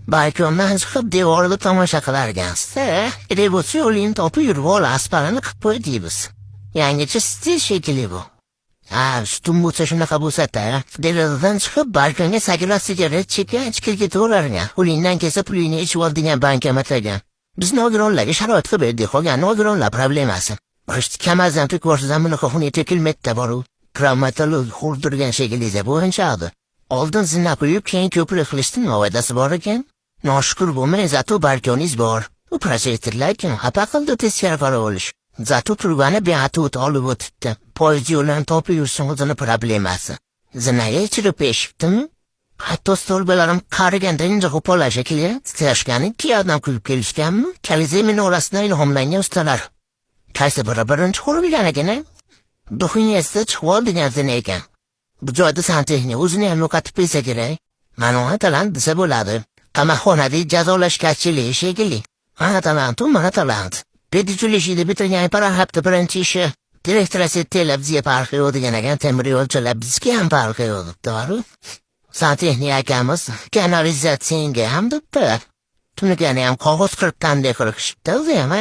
Balkondan chiqib devorda tomosha qilarkansiz-da. Revolyutsiya yo'lini topib yurib ol, asparini qilib qo'y deymiz. Yangicha stil shekilli bu. Ha, sutun bo'lsa shunaqa bo'lsa-da, derazadan chiqib balkonga sakrab sigaret chekkan, chiqib ketaverarkan. Qo'lingdan kelsa pulingni ichib ol degan bankomat ekan. Biz nogironlarga sharoit qilib berdik, qolgan nogironlar problemasi. Boshqa kamazdan ko'rsadan bunaqa xuni tekilmaydi boru. Travmatolog xurdirgan shekilli bo'yicha. Oldin zina qo'yib, keyin ko'prik qilishdi, nima foydasi bor ekan? Noshukur bo'lmang, зато balkoningiz bor. U projektorlar kim xafa qildi teskari qarab olish. Зато turbani beatut olib o'tibdi. Poyezd yo'lini topib yursin o'zini problemasi. Zinaga chirib eshitdimi? Hatto stolbalarim qariganda inja qo'pollar shekilli. Titrashgani ikki odam kulib kelishganmi? Kolizey minorasidan ilhomlangan ustalar. Qaysi biri birinchi qurilgan ekan, a? Duxunyasida chiqib ol degan zina ekan. Bu joyda santexnik o'zini ham yo'qotib qo'ysa kerak. Mana uni talant desa bo'ladi. Qamoqxonada jazolash kachiligi shekilli. Mana talant u, mana talant. Pedучилище bitirgan parahapti birinchi ishi. Direktor televizия farqi yo'q degan ekan, temir yo'lchilar bizga ham farqi yo'q debdi. Santexnik akamiz kanalizatsiyaga ham debdi. Tunugani ham qog'oz qirib qanday qilishibdi o'zi ham.